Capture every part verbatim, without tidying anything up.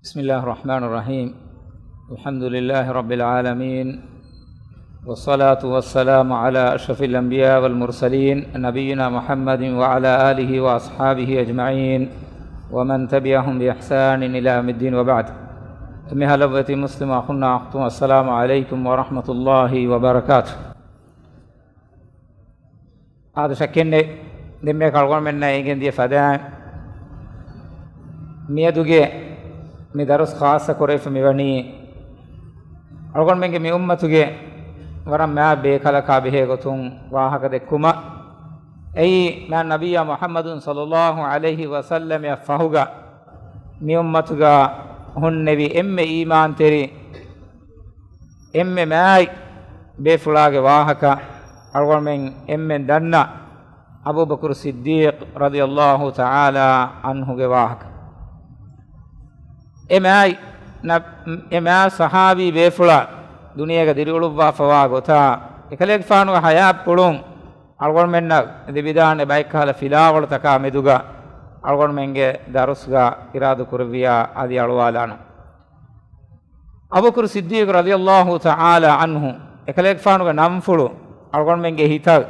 بسم الله الرحمن الرحيم. الحمد لله رب العالمين، والصلاة والسلام على أشرف الأنبياء والمرسلين، نبينا محمد وعلى آله وأصحابه أجمعين، ومن تبعهم بإحسان إلى يوم الدين، وبعد. އެންމެހާ ލޮބުވެތި މުސްލިމް އަޚުންނާ އުޚްތުން، السلام عليكم ورحمة الله وبركاته. އާދެ، ޝައްކެއްނެތް، ދެންމެ އަޅުގަނޑުމެންނަށް އެނގެން ދިޔަ ފަދައިން މިއަދުގެ މި ދަރުސް ޚާއްޞަ ކުރެވިފަ މިވަނީ، އަޅުގަނޑުމެންގެ މި އުއްމަތުގެ ވަރަށް މާތް ބޭކަލަކާ ބެހޭ ގޮތުން ވާހަކަ ދެއްކުމަށް. އެއީ، މާތް ނަބިއްޔާ މުޙައްމަދު ޞައްލައްލާހު ޢަލައިހި ވަސައްލަމައަށް ފަހުގަ މި އުއްމަތުގަ ހުންނެވި އެންމެ އީމާންތެރި، އެންމެ މާތް ބޭފުޅާގެ ވާހަކަ، އަޅުގަނޑުމެން އެންމެން ދަންނަ އަބޫބަކުރު ޞިއްދީޤް ރަޟިޔައްލާހު ތަޢާލާ ޢަންހުގެ ވާހަކަ. އެ މާތް ނަ-، އެ މާތް ޞަޙާބީ ބޭފުޅާ ދުނިޔޭގަ ދިރިއުޅުއްވާފަވާ ގޮތާ، އެކަލޭގެފާނުގެ ޙަޔާތްޕުޅުން އަޅުގަނޑުމެންނަށް ލިބިދާނެ ބައެއް ކަހަލަ ފިލާވަޅުތަކާ މެދުގަ އަޅުގަނޑުމެންގެ ދަރުސްގަ އިރާދަ ކުރެއްވިޔާ އަދި އަޅުވާލާނަން. އަބޫބަކުރު ޞިއްދީޤް ރަޟިޔައްލާހު ތަޢާލާ ޢަންހު، އެކަލޭގެފާނުގެ ނަންފުޅު، އަޅުގަނޑުމެންގެ ހިތަށް،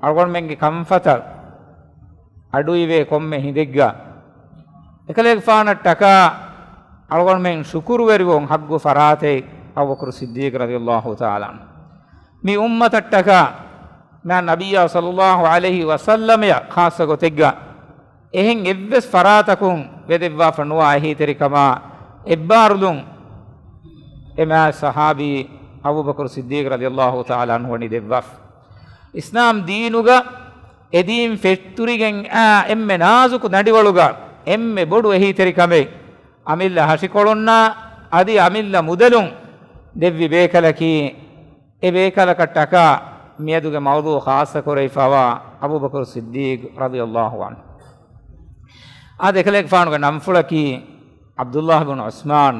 އަޅުގަނޑުމެންގެ ކަންފަތަށް އަޑުއިވޭ ކޮންމެ ހިނދެއްގަ، އެކަލޭގެފާނަށްޓަކާ އަޅުގަނޑުމެން ޝުކުރުވެރިވުން ޙައްޤު ފަރާތެއް އަބޫބަކުރު ޞިއްދީޤް ރަޟިޔައްލާހު ތަޢާލާ ޢަންހު. މި އުއްމަތަށްޓަކާ މާތް ނަބިއްޔާ ޞައްލައްލާހު ޢަލައިހި ވަސައްލަމައަށް ޚާއްޞަ ގޮތެއްގަ އެހެން އެއްވެސް ފަރާތަކުން ވެދެއްވާފަ ނުވާ އެހީތެރިކަމާ އެއްބާރުލުން އެ މާތް ޞަޙާބީ އަބޫބަކުރު ޞިއްދީޤް ރަޟިޔައްލާހު ތަޢާލާ ޢަންހު ވަނީ ދެއްވާފަ. އިސްލާމް ދީނުގަ އެ ދީން ފެއްޓުރިގެން އާ އެންމެ ނާޒުކު ދަނޑިވަޅުގަ އެންމެ ބޮޑު އެހީތެރިކަމެއް، އަމިއްލަ ހަށިކޮޅުންނާ އަދި އަމިއްލަ މުދަލުން ދެއްވި ބޭކަލަކީ، އެ ބޭކަލަކަށްޓަކާ މިއަދުގެ މައުޟޫޢު ޚާއްޞަ ކުރެވިފަވާ އަބޫބަކުރު ޞިއްދީޤް ރަޟިޔައްލާހު ޢަންހު. އާދެ، އެކަލޭގެފާނުގެ ނަންފުޅަކީ ޢަބްދުﷲ ބިން ޢުސްމާން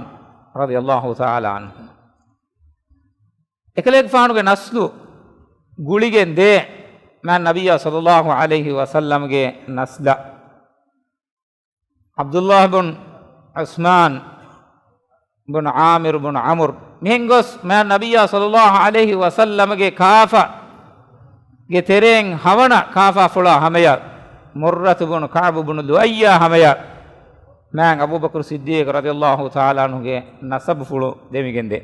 ރަޟިޔައްލާހު ތަޢާލާ ޢަންހު. އެކަލޭގެފާނުގެ ނަސްލު ގުޅިގެން ދޭ މާތް ނަބިއްޔާ ޞައްލައްލާހު ޢަލައިހި ވަސައްލަމްގެ ނަސްލަށް. ޢަބްދުﷲ ބިން ޢުސްމާން ބިން ޢާމިރު ބިން ޢަމްރު މިހެން ގޮސް މާތް ނަބިއްޔާ ޞައްލައްލާހު ޢަލައިހި ވަސައްލަމްގެ ކާފަގެ ތެރެއިން ހަވަނަ ކާފާފުޅާ ހަމަޔަށް، މުއްރަތު ބިން ކަޢްބު ބިން ލުއައްޔާ ހަމަޔަށް، މާތް އަބޫބަކުރު ޞިއްދީޤް ރަޟިޔައްލާހު ތަޢާލާ ޢަންހުގެ ނަސަބުފުޅު ދެމިގެންދޭ.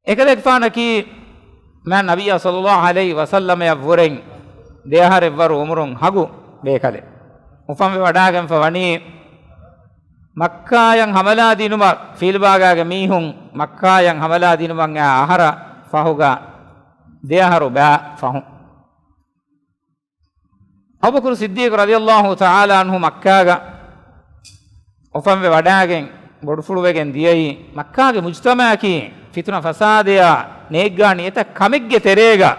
އެކަލޭގެފާނަކީ މާތް ނަބިއްޔާ ޞައްލައްލާހު ޢަލައިހި ވަސައްލަމަޔަށްވުރެން ދެއަހަރެއްވަރު އުމުރުން ހަގު ބޭކަލެއް. އުފަންވެ ވަޑާގެންފަ ވަނީ މައްކާޔަށް ހަމަލާ ދިނުމަށް، ފީލްބާގާގެ މީހުން މައްކާޔަށް ހަމަލާ ދިނުމަށް އައި އަހަރަށް ފަހުގަ ދެއަހަރު ބައި ފަހުން. އަބޫބަކުރު ޞިއްދީޤް ރަޟިޔައްލާހު ތަޢާލާ ޢަންހު މައްކާގަ އުފަންވެ ވަޑާގެން ބޮޑުފުޅުވެގެން ދިޔައީ، މައްކާގެ މުޖްތަމަޢަކީ ފިތުނަ ފަސާދަޔާ ނޭއްގާނި އެތައް ކަމެއްގެ ތެރޭގަ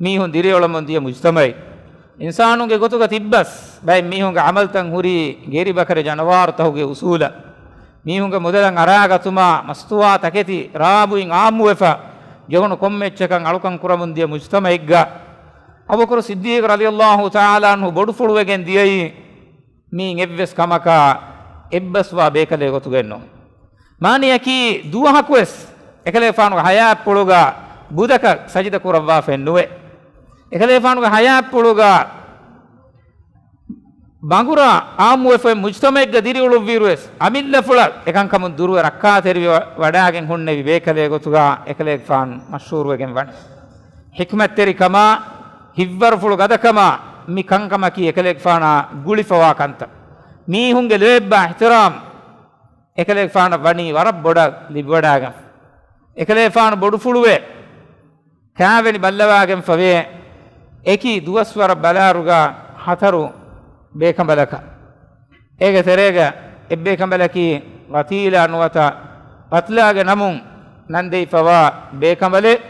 މީހުން ދިރިއުޅެމުން ދިޔަ މުޖްތަމަޢެއް. އިންސާނުންގެ ގޮތުގަ ތިއްބަސް ބައެއް މީހުންގެ ޢަމަލުތައް ހުރީ ގޭރިބަކަރި ޖަނަވާރުތަކުގެ އުސޫލަށް. މީހުންގެ މުދަލަށް އަރާގަތުމާ މަސްތުވާ ތަކެތި ރާބުއިން ޢާއްމުވެފަ ޖެހުނު ކޮންމެ އެއްޗަކަށް އަޅުކަން ކުރަމުން ދިޔަ މުޖްތަމަޢެއްގަ އަބޫބަކުރު ޞިއްދީޤް ރަޟިޔައްލާހު ތަޢާލާ ޢަންހު ބޮޑުފުޅުވެގެން ދިޔައީ މީން އެއްވެސް ކަމަކާ އެއްބަސްވާ ބޭކަލެއް ގޮތުގައެއްނޫން. މާނަޔަކީ ދުވަހަކުވެސް އެކަލޭގެފާނުގެ ޙަޔާތްޕުޅުގަ ބުދަކަށް ސަޖިދަ ކުރައްވާފައެއް ނުވޭ. އެކަލޭގެފާނުގެ ޙަޔާތްޕުޅުގަ ބަނގުރާ ޢާއްމުވެފައި މުޖްތަމަޢެއްގަ ދިރިއުޅުއްވިއިރުވެސް، އަމިއްލަފުޅަށް އެކަންކަމުން ދުރުވެ ރައްކާތެރިވެ ވަޑާގެން ހުންނެވި ބޭކަލެއް ގޮތުގަ އެކަލޭގެފާނު މަޝްހޫރުވެގެން ވަނީ. ޙިކްމަތްތެރިކަމާ، ހިތްވަރުފުޅު ގަދަކަމާ، މި ކަންކަމަކީ އެކަލޭގެފާނާ ގުޅިފަވާ ކަންތައް. މީހުންގެ ލޯތްބާ އިޙްތިރާމް އެކަލޭގެފާނަށް ވަނީ ވަރަށް ބޮޑަށް ލިބިވަޑާގެން. އެކަލޭގެފާނު ބޮޑުފުޅުވެ ކާވެނި ބައްލަވާގެންފަވޭ. އެކި ދުވަސްވަރަށް ބަލާއިރުގަ ހަތަރު ބޭކަނބަލަކަށް، އޭގެ ތެރޭގަ އެއްބޭކަނބަލަކީ ގަތީލާ ނުވަތަ ގަތްލާގެ ނަމުން ނަންދެވިފަވާ ބޭކަނބަލެއް.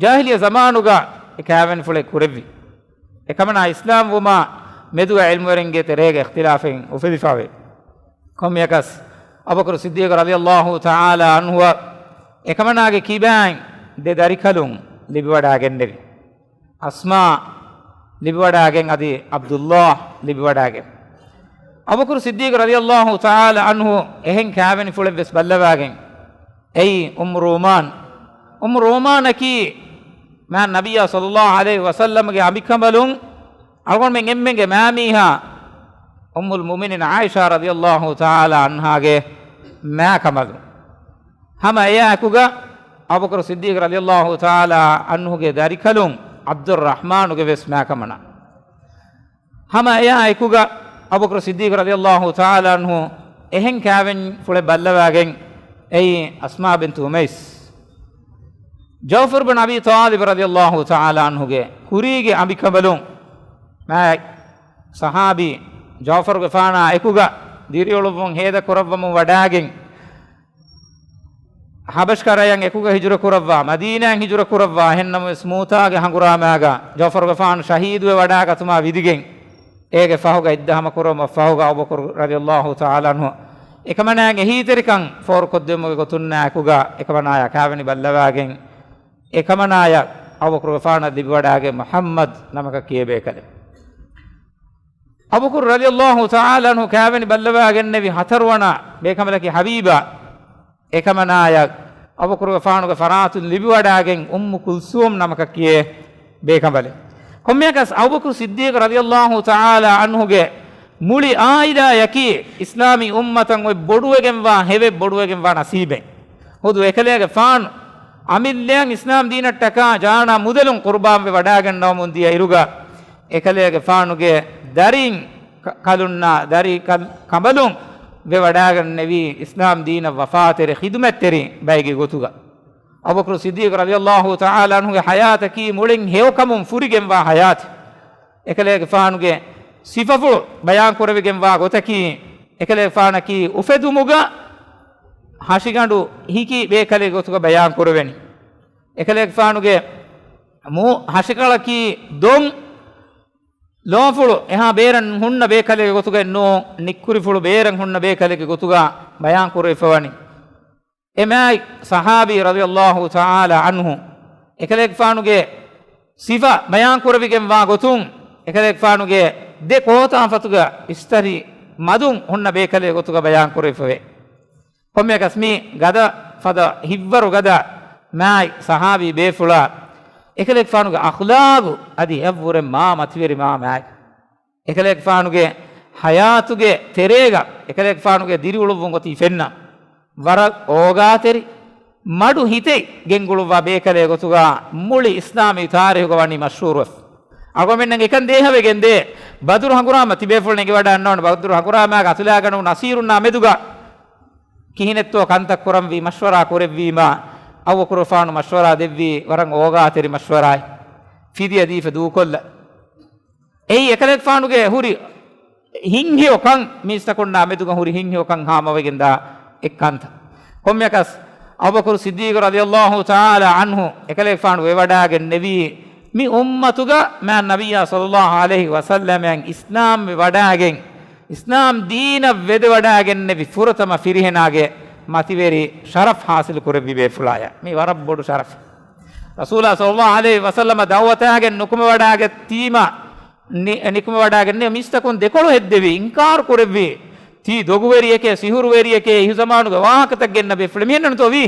ޖާހިލިއްޔަ ޒަމާނުގަ އެ ކާވެނިފުޅެއް ކުރެއްވި. އެކަމަނާ އިސްލާމްވުމާ މެދުގަ ޢިލްމުވެރިންގެ ތެރޭގަ އިޚްތިލާފެއް އުފެދިފަވޭ. ކޮންމެއަކަސް، އަބޫބަކުރު ޞިއްދީޤް ރަޟިޔައްލާހު ތަޢާލާ ޢަންހުއަށް އެކަމަނާގެ ކިބައިން ދެ ދަރިކަލުން ލިބިވަޑާގެންނެވި. އަސްމާ ލިބިވަޑާގެން އަދި ޢަބްދުﷲ ލިބިވަޑާގެން. އަބޫބަކުރު ޞިއްދީޤު ރަޟިޔަﷲ ތަޢާލާ ޢަންހު އެހެން ކާވެނިފުޅެއް ވެސް ބައްލަވާގެން، އެއީ އުއްމު ރޫމާން. އުއްމު ރޫމާނަކީ މާތް ނަބިއްޔާ ޞައްލަﷲ ޢަލައިހި ވަސައްލަމްގެ އަނބިކަނބަލުން އަޅުގަނޑުމެން އެންމެންގެ މައިމީހާ އުއްމުލް މުއުމިނީން ޢާއިޝާ ރަޟިޔަﷲ ތަޢާލާ ޢަންހާގެ މާކަނބަލުން. ހަމަ އެޔާ އެކުގަ އަބޫބަކުރު ޞިއްދީޤު ރަޟިޔަﷲ ތަޢާލާ ޢަންހުގެ ދަރިކަލުން ޢަބްދުއްރަޙްމާނުގެ ވެސް މާކަނބަލުން. ހަމަ އެޔާ އެކުގަ އަބޫބަކުރު ޞިއްދީޤު ރަޟިޔަﷲ ތަޢާލާ ޢަންހު އެހެން ކާވެނިފުޅެއް ބައްލަވާގެން، އެއީ އަސްމާ ބިންތު އުމައިސް. ޖަޢުފަރު ބިން އަބީ ޠާލިބް ރަޟިޔަﷲ ތަޢާލާ ޢަންހުގެ ކުރީގެ އަނބިކަނބަލުން މާތް ޞަޙާބީ ޖަޢުފަރުގެފާނާ އެކުގަ ދިރިއުޅުއްވުން ހޭދަ ކުރައްވަމުން ވަޑާގެން، ޙަބަޝް ކަރަޔަށް އެކުގަ ހިޖުރަ ކުރައްވާ، މަދީނާއަށް ހިޖުރަ ކުރައްވާ، އެހެންނަމަވެސް މޫތާގެ ހަނގުރާމާގަ ޖަޢުފަރުގެފާނު ޝަހީދުވެ ވަޑާގަތުމާ ވިދިގެން، އޭގެ ފަހުގަ އިއްދަ ހަމަކުރުމަށް ފަހުގަ އަބޫބަކުރު ރަޟިޔަﷲ ތަޢާލާ ޢަންހު އެކަމަނާގެ އެހީތެރިކަން ފޯރުކޮށްދެއްވުމުގެ ގޮތުންނާ އެކުގަ އެކަމަނާޔާ ކާވެނި ބައްލަވާގެން، އެކަމަނާޔަށް އަބޫބަކުރުގެފާނަށް ލިބިވަޑާގެން މުޙައްމަދު ނަމަކަށް ކިޔޭ ބޭކަލެއް. އަބޫބަކުރު ރަޟިޔަﷲ ތަޢާލާ ޢަންހު ކާވެނި ބައްލަވާގެންނެވި ހަތަރުވަނަ ބޭކަނބަލަކީ ޙަބީބާ. އެކަމަނާޔަށް އަބޫބަކުރުގެފާނުގެ ފަރާތުން ލިބިވަޑާގެން އުއްމު ކުލްސޫމް ނަމަކަށް ކިޔޭ ބޭކަނބަލެއް. ކޮންމެއަކަސް އަބޫބަކުރު ޞިއްދީޤު ރަޟިޔަﷲ ތަޢާލާ ޢަންހުގެ މުޅި ޢާއިލާޔަކީ އިސްލާމީ އުއްމަތަށް އޮތް ބޮޑުވެގެންވާ ހެވެއް ބޮޑުވެގެންވާ ނަސީބެއް. ހުދު އެކަލޭގެފާނު އަމިއްލައަށް އިސްލާމް ދީނަށްޓަކާ ޖާނާ މުދަލުން ޤުރުބާންވެ ވަޑާގަންނަވަމުން ދިޔަ އިރުގަ، އެކަލޭގެފާނުގެ ދަރިން ކަ-، ކަލުންނާ ދަރި ކަ-، ކަނބަލުން ވެވަޑާގަންނެވީ އިސްލާމް ދީނަށް ވަފާތެރި ޚިދުމަތްތެރި ބައެއްގެ ގޮތުގަ. އަބޫބަކުރު ޞިއްދީޤު ރަޟިޔަﷲ ތަޢާލާ ޢަންހުގެ ޙަޔާތަކީ މުޅިން ހެޔޮކަމުން ފުރިގެންވާ ޙަޔާތެއް. އެކަލޭގެފާނުގެ ސިފަފުޅު ބަޔާންކުރެވިގެންވާ ގޮތަކީ، އެކަލޭގެފާނަކީ އުފެދުމުގަ ހަށިގަނޑު ހިކި ބޭކަލެއް ގޮތުގަ ބަޔާންކުރެވެނީ. އެކަލޭގެފާނުގެ މޫ ހަށިކަޅަކީ ދޮން ލޯފުޅު އެހާ ބޭރަށް ހުންނަ ބޭކަލެއްގެ ގޮތުގައެއް ނޫން، ނިއްކުރިފުޅު ބޭރަށް ހުންނަ ބޭކަލެއްގެ ގޮތުގަ ބަޔާންކުރެވިފަވަނީ. އެ މާތް ޞަޙާބީ ރަޟިޔަﷲ ތަޢާލާ ޢަންހު އެކަލޭގެފާނުގެ ސިފަ ބަޔާންކުރެވިގެންވާ ގޮތުން، އެކަލޭގެފާނުގެ ދެ ކޯތާފަތުގަ އިސްތަށި މަދުން ހުންނަ ބޭކަލެއް ގޮތުގަ ބަޔާންކުރެވިފަވޭ. ކޮންމެއަކަސް މި ގަދަ ފަދަ ހިތްވަރު ގަދަ މާތް ޞަޙާބީ ބޭފުޅާ އެކަލޭގެފާނުގެ އަޚްލާގު އަދި އެއަށްވުރެ މާ މަތިވެރި މާ މާތް. އެކަލޭގެފާނުގެ ޙަޔާތުގެ ތެރޭގަ އެކަލޭގެފާނުގެ ދިރިއުޅުއްވުން އޮތީ ފެންނަ ވަރަށް އޯގާތެރި، މަޑު ހިތެއް ގެންގުޅުއްވާ ބޭކަލެއް ގޮތުގަ މުޅި އިސްލާމީ ތާރީޚުގަ ވަނީ މަޝްހޫރުވެފަ. އަޅުގަނޑުމެންނަށް އެކަން ދޭހަވެގެން ދޭ. ބަދުރު ހަނގުރާމަ ތިބޭފުޅުން އެނގިވަޑައިގަންނަވަން، ބަދުރު ހަނގުރާމާގަ އަތުލާގަނޑު ނަޞީރުންނާ މެދުގަ ކިހިނެއްތޯ ކަންތައް ކުރަންވީ މަޝްވަރާ ކުރެއްވީމާ، އަބޫބަކުރުފާނު މަޝްވަރާ ދެއްވީ ވަރަށް އޯގާތެރި މަޝްވަރާއެއް. ފިދިޔަ ދީފަ ދޫކޮށްލަ. އެއީ އެކަލޭގެފާނުގެ ހުރި ހިތްހެޔޮކަން، މީސްތަކުންނާ މެދުގަ ހުރި ހިތްހެޔޮކަން ހާމަވެގެންދާ އެއްކަންތައް. ކޮންމެއަކަސް އަބޫބަކުރު ޞިއްދީޤު ރަޟިޔަﷲ ތަޢާލާ ޢަންހު އެކަލޭގެފާނު ވެވަޑާގެންނެވީ މި އުއްމަތުގަ މާތް ނަބިއްޔާ ޞައްލަﷲ ޢަލައިހި ވަސައްލަމައަށް އިސްލާމްވެ ވަޑާގެން، އިސްލާމް ދީނަށް ވެދެވަޑާގެންނެވި ފުރަތަމަ ފިރިހެނާގެ މަތިވެރި ޝަރަފް ޙާޞިލު ކުރެއްވި ބޭފުޅާޔަށް. މީ ވަރަށް ބޮޑު ޝަރަފެއް. ރަސޫލާ ޞައްލަﷲ ޢަލައިހި ވަސައްލަމަ ދަޢުވަތާގެން ނުކުމެވަޑާގަތީމަ، ނި-، ނިކުމެވަޑާގެން މީސްތަކުން ދެކޮޅު ހެއްދެވި، އިންކާރު ކުރެއްވި. ތީ ދޮގުވެރިއެކޭ، ސިހުރުވެރިއެކޭ، އިހުޒަމާނުގެ ވާހަކަތައް ގެންނަ ބޭފުޅެއް މިހެންނަންތޯ ވީ؟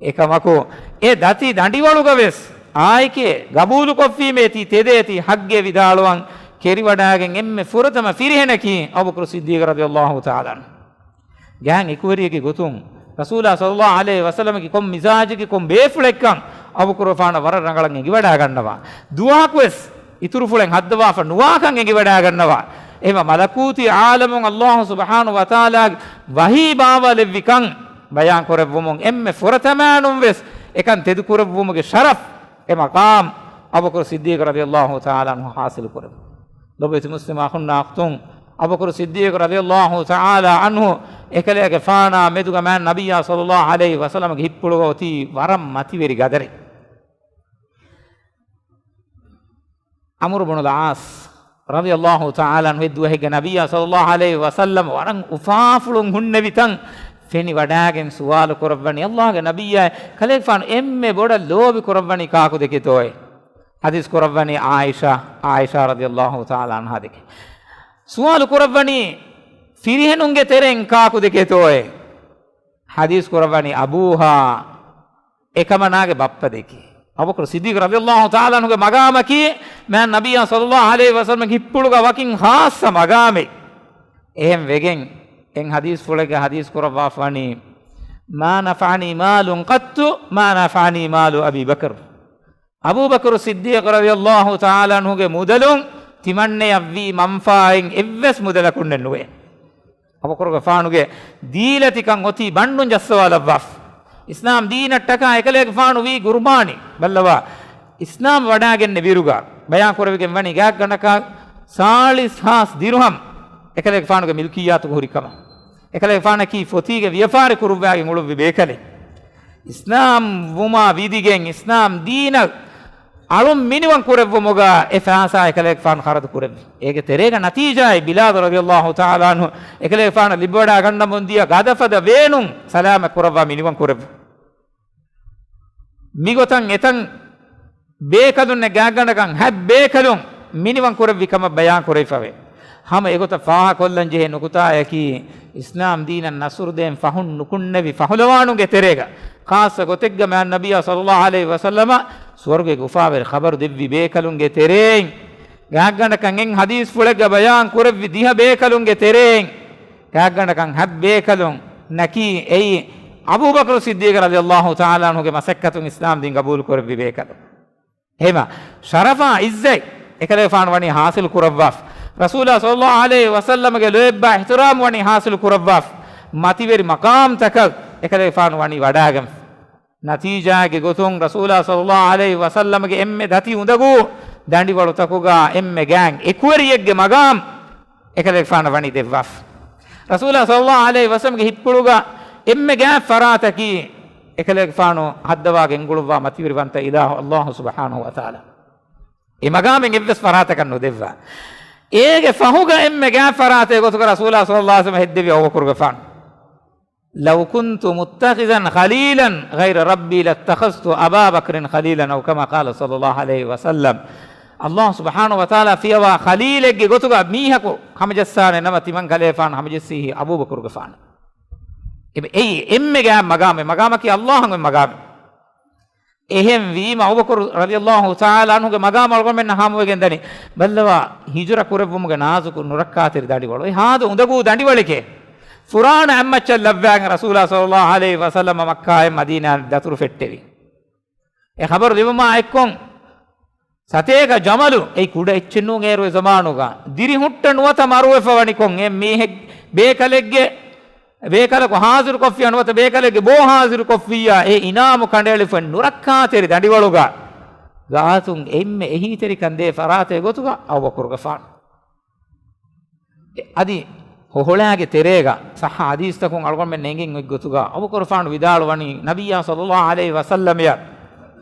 އެކަމަކު، އެ ދަތި ދަނޑިވަޅުގަ ވެސް އާއެކޭ، ގަބޫލުކޮށްފީމޭ ތީ ތެދޭ ތީ ހައްގޭ ވިދާޅުވަން ކެރިވަޑާގެން އެންމެ ފުރަތަމަ ފިރިހެނަކީ އަބޫބަކުރު ޞިއްދީޤު ރަޟިޔަﷲ ތަޢާލާ ޢަންހު. ގާތް އެކުވެރިއެއްގެ ގޮތުން ރަސޫލާ ޞައްލަﷲ ޢަލައިހި ވަސައްލަމަކީ ކޮން މިޒާޖެއްގެ ކޮން ބޭފުޅެއްކަން އަބޫބަކުރުފާނަށް ވަރަށް ރަނގަޅަށް އެނގިވަޑާގަންނަވާ. ދުވަހަކުވެސް އިތުރުފުޅެއް ހައްދަވާފަ ނުވާކަން އެނގިވަޑާގަންނަވާ. އެހެންވެ މަލަކޫތީ ޢާލަމުން ﷲ ސުބްޙާނަހޫ ވަތަޢާލާގެ ވަޙީ ބާވާލެއްވިކަން ބަޔާންކުރެއްވުމުން އެންމެ ފުރަތަމައިނުން ވެސް އެކަން ތެދުކުރެއްވުމުގެ ޝަރަފް އެ މަޤާމް އަބޫބަކުރު ޞިއްދީޤު ރަޟިޔަﷲ ތަޢާލާ ޢަންހު ޙާޞިލު ކުރެއްވި. ލޮބުވެތި މުސްލިމް އަޚުންނާ އުޚްތުން، އަބޫބަކުރު ޞިއްދީޤު ރަޟިޔަﷲ ތަޢާލާ ޢަންހު އެކަލޭގެފާނާ މެދުގަ މާތް ނަބިއްޔާ ޞައްލަﷲ ޢަލައިހި ވަސައްލަމަގެ ހިތްޕުޅުގަ އޮތީ ވަރަށް މަތިވެރި ގަދަރެއް. ޢަމްރު ބުނުލް ޢާޞް ރަޟިޔަﷲ ތަޢާލާ ޢަންހު އެއްދުވަހެއްގަ ނަބިއްޔާ ޞައްލަﷲ ޢަލައިހި ވަސައްލަމަ ވަރަށް އުފާފުޅުން ހުންނެވި ތަން ފެނިވަޑާގެން ސުވާލު ކުރައްވަނީ، ﷲގެ ނަބިއްޔާ، ކަލޭގެފާނު އެންމެ ބޮޑަށް ލޯބި ކުރައްވަނީ ކާކު ދެކެތޯއޭ؟ ޙަދީޘް ކުރައްވަނީ ޢާއިޝާ، ޢާއިޝާ ރަޟިޔަﷲ ތަޢާލާ ޢަންހާ ދެކެ. ސުވާލު ކުރައްވަނީ، ފިރިހެނުންގެ ތެރެއިން ކާކު ދެކޭތޯއޭ؟ ޙަދީޘް ކުރައްވަނީ، އަބޫހާ އެކަމަނާގެ ބައްޕަ ދެކޭ. އަބޫބަކުރު ޞިއްދީޤު ރަޟިޔަﷲ ތަޢާލާ ޢަންހުގެ މަގާމަކީ، މާތް ނަބިއްޔާ ޞައްލަﷲ ޢަލައިހި ވަސައްލަމަގެ ހިތްޕުޅުގަ ވަކިން ޚާއްޞަ މަގާމެއް. އެހެން ވެގެން، އެން ޙަދީޘްފުޅެއްގަ ޙަދީޘް ކުރައްވާފަ ވަނީ، "ما نفعني مال قط ما نفعني مال أبي بكر." އަބޫބަކުރު ޞިއްދީޤު ރަޟިޔަﷲ ތަޢާލާ ޢަންހުގެ މުދަލުން ތިމަންނަޔަށް ވީ މަންފާއެއް އެއްވެސް މުދަލަކުންނެއް ނުވޭ. އަބޫބަކުރުގެފާނުގެ ދީލަތިކަން އޮތީ ބަންޑުން ޖައްސަވާލައްވާފަ. އިސްލާމް ދީނަށްޓަކާ އެކަލޭގެފާނު ވީ ގުރުބާނީ. ބައްލަވާ، އިސްލާމް ވަޑާގެންނެވިއިރުގަ ބަޔާން ކުރެވިގެން ވަނީ ގާތްގަނޑަކަށް ސާޅީސް ހާސް ދިރުހަމް އެކަލޭގެފާނުގެ މިލްކިއްޔާތުގަ ހުރި ކަމަށް. އެކަލޭގެފާނަކީ ފޮތީގެ ވިޔަފާރި ކުރުއްވާގެން އުޅުއްވި ބޭކަލެއް. އިސްލާމް ވުމާ ވިދިގެން، އިސްލާމް ދީނަށް އަޅުން މިނިވަން ކުރެއްވުމުގަ އެ ފައިސާ އެކަލޭގެފާނު ޚަރަދު ކުރެއްވި. އޭގެ ތެރޭގަ ނަތީޖާއެއް ބިލާލު ރަޟިޔަﷲ ތަޢާލާ ޢަންހު އެކަލޭގެފާނަށް ލިބިވަޑާގަންނަމުން ދިޔަ ގަދަފަދަ ވޭނުން ސަލާމަތް ކުރައްވާ މިނިވަން ކުރެއްވި. މިގޮތަށް އެތަން ބޭކަލުންނެއް ގާތްގަނޑަކަށް ހަތް ބޭކަލުން މިނިވަން ކުރެއްވި ކަމަށް ބަޔާން ކުރެވިފަވޭ. ހަމަ އެގޮތަށް ފާހަގަކޮށްލަން ޖެހޭ ނުކުތާއަކީ، އިސްލާމް ދީނަށް ނަޞްރު ދޭން ފަހުން ނުކުންނެވި ފަހުލަވާނުންގެ ތެރޭގަ، ޚާއްޞަ ގޮތެއްގަ މާތް ނަބިއްޔާ ޞައްލަﷲ ޢަލައިހި ވަސައްލަމަ ސުވަރުގޭގެ އުފާވެރި ޚަބަރު ދެއްވި ބޭކަލުންގެ ތެރެއިން، ގާތްގަނޑަކަށް އެން ޙަދީޘްފުޅެއްގަ ބަޔާން ކުރެއްވި ދިހަ ބޭކަލުންގެ ތެރެއިން، ގާތްގަނޑަކަށް ހަތް ބޭކަލުން ނަކީ އެއީ އަބޫބަކުރު ޞިއްދީޤު ރަޟިޔަﷲ ތަޢާލާ ޢަންހުގެ މަސައްކަތުން އިސްލާމް ދީން ގަބޫލު ކުރެއްވި ބޭކަލުން. އެހެމަ ޝަރަފާ ޢިއްޒަތް އެކަލޭގެފާނު ވަނީ ޙާޞިލު ކުރައްވާފަ. ރަސޫލާ ޞައްލަﷲ ޢަލައިހި ވަސައްލަމަގެ ލޯތްބާ އިޙްތިރާމް ވަނީ ޙާޞިލު ކުރައްވާފަ. މަތިވެރި މަޤާމްތަކަށް އެކަލޭގެފާނު ވަނީ ވަޑާގެން. ނަތީޖާގެ ގޮތުން ރަސޫލާ ޞައްލަﷲ ޢަލައިހި ވަސައްލަމަގެ އެންމެ ދަތި އުނދަގޫ ދަނޑިވަޅުތަކުގަ އެންމެ ގާތް އެކުވެރިއެއްގެ މަގާމް އެކަލޭގެފާނަށް ވަނީ ދެއްވާފަ. ރަސޫލާ ޞައްލަﷲ ޢަލައިހި ވަސައްލަމަގެ ހިތްޕުޅުގަ އެންމެ ގާތް ފަރާތަކީ އެކަލޭގެފާނު ހައްދަވާ ގެންގުޅުއްވާ މަތިވެރިވަންތަ އިލާހު ﷲ ސުބްޙާނަހޫ ވަތަޢާލާ. އެ މަގާމެއް އެއްވެސް ފަރާތަކަށް ނުދެއްވާ. އޭގެ ފަހުގަ އެންމެ ގާތް ފަރާތެއް ގޮތުގަ ރަސޫލާ ޞައްލަﷲ ޢަލައިހި ވަސައްލަމަ ހެއްދެވި އަބޫބަކުރުގެފާނު. لو كنت متخذا خليلا غير ربي لاتخذت أبا بكر خليلا، أو كما قال صلى الله عليه وسلم. ﷲ ސުބްޙާނަހޫ ވަތަޢާލާ ފިޔަވާ ޚަލީލެއްގެ ގޮތުގަ މީހަކު ހަމަޖައްސާނެ ނަމަ، ތިމަން ކަލޭފާނު ހަމަޖެއްސީ އަބޫބަކުރުގެފާނަށް. އެ، އެއީ އެންމެ ގާތް މަގާމެއް، މަގާމަކީ ﷲ އަށް އޮތް މަގާމެއް. އެހެންވީމަ އަބޫބަކުރު ރަޟިޔަﷲ ތަޢާލާ ޢަންހުގެ މަގާމު އަޅުގަނޑުމެންނަށް ހާމަވެގެން ދަނީ. ބައްލަވާ، ހިޖުރަ ކުރެއްވުމުގެ ނާޒުކު ނުރައްކާތެރި ދަނޑިވަޅު. އެ ހާދަ އުނދަގޫ ދަނޑިވަޅެކޭ. ފުރާނަ އަތްމައްޗަށް ލައްވާގެން ރަސޫލާ ޞައްލަﷲ ޢަލައިހި ވަސައްލަމަ މައްކާއިން މަދީނާއަށް ދަތުރު ފެއްޓެވި. އެ ޚަބަރު ލިބުމާ އެއްކޮށް، ސަތޭކަ ޖަމަލު، އެއީ ކުޑަ އެއްޗެއް ނޫން އޭރު އެ ޒަމާނުގަ، ދިރިހުއްޓަ ނުވަތަ މަރުވެފަ ވަނިކޮށް، އެ މީހެއް ބޭކަލެއްގެ، ބޭކަލަކު ޙާޟިރު ކޮށްފިއްޔާ ނުވަތަ ބޭކަލެއްގެ ބޯ ޙާޟިރު ކޮށްފިއްޔާ، އެ އިނާމު ކަނޑައެޅިފައި ނުރައްކާތެރި ދަނޑިވަޅުގަ، ގާތުން އެންމެ އެހީތެރިކަން ދޭ ފަރާތެއް ގޮތުގަ އަބޫބަކުރުގެފާނު. އަދި ހޮހޮޅާގެ ތެރޭގަ ޞައްޙަ ޙަދީޘްތަކުން އަޅުގަނޑުމެން އެނގެން އޮތް ގޮތުގަ އަބޫބަކުރުފާނު ވިދާޅުވަނީ ނަބިއްޔާ ޞައްލަﷲ ޢަލައިހި ވަސައްލަމަޔަށް.